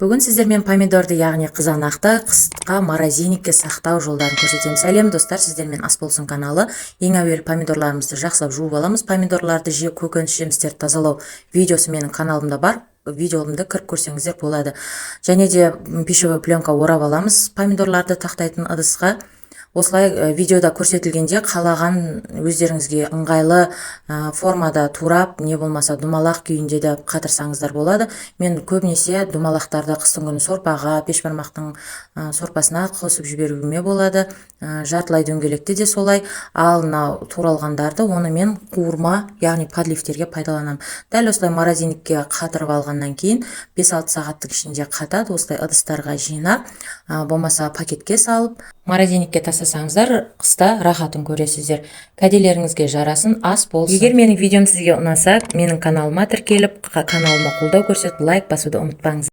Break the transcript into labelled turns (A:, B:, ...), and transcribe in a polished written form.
A: Бүгін сіздермен помидорды, яғни қызанақты қысқа морозильникке сақтау жолдарын көрсетемін. Сәлем, достар! Сіздермен «Ас болсын» каналы. Ең әуелі помидорларымызды жақсылап жуып аламыз. Помидорларды же көкөніс жемістерді тазалау видеосы менің каналымда бар, видеомды кіріп көрсеңіздер болады. Және де пищевой пленка орап аламыз помидорларды тақтайтын ыдысқа. Осылай видеода көрсетілгенде қалаған өздеріңізге ыңғайлы формада турап, не болмаса домалақ күйінде де қатырсаңыздар болады. Мен көбінесе домалақтарды қыстың күні сорпаға, бешбармақтың сорпасына қосып жіберуіме болады. Жартылай дөңгелекті де солай. Ал мынау туралғандарды, оны мен қуырма, яғни подливтерге пайдаланамын. Дәл осылай морозильникке қатырып алғаннан кейін 5-6 сағаттың ішінде қатады. Осылай ыдыстарға жинап, болмаса пакетке салып, морозильникке тастасаңыздар, қыста рахатын көресіздер. Кәделеріңізге жарасын, ас болсын! Егер менің видеом сізге ұнаса, менің каналыма тіркеліп, каналыма қолдау көрсетіп, лайк басуды ұмытпаңыз.